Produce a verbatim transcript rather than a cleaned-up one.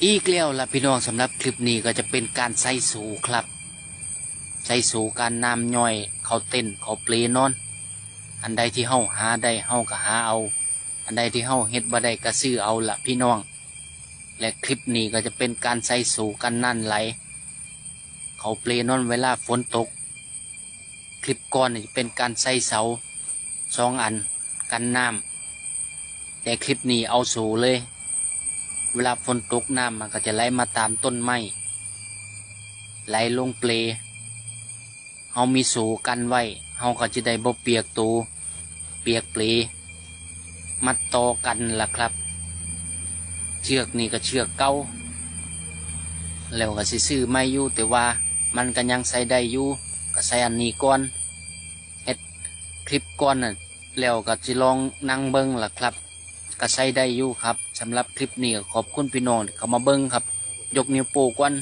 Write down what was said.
อีกแล้วล่ะพี่น้อง สำหรับคลิปนี้ก็จะเป็นการใส่สูครับ ใส่สูการน้ำย่อย เขาเต็นท์เขาเปลนอน อันใดที่เฮาหาได้เฮาก็หาเอา อันใดที่เฮาเฮ็ดบ่ได้ก็ซื้อเอาล่ะพี่น้อง และคลิปนี้ก็จะเป็นการใส่สูกันน้ำไหล เขาเปลนอนเวลาฝนตก คลิปก่อนนี่จะเป็นการใส่เสาสองอันกันน้ำ แต่คลิปนี้เอาสูเลย เวลาฝนตกน้ำมันก็จะไหลมาตามต้นไม้ ไหลลงเปล เฮามีสูกันไว้ เฮาก็จะได้บ่เปียกตัว เปียกเปล มัดต่อกันล่ะครับ เชือกนี่ก็เชือกเก่า แล้วก็สิซื้อใหม่อยู่ แต่ว่ามันก็ยังใส่ได้อยู่ ก็ใส่อันนี้ก่อน เฮ็ดคลิปก่อนน่ะ แล้วก็สิลองนั่งเบิ่งล่ะครับ ก็ใส่ได้อยู่ครับ สำหรับคลิปนี้ก็ขอบคุณพี่น้องที่เข้ามาเบิ่งครับ ยกนิ้วโป้ก่อน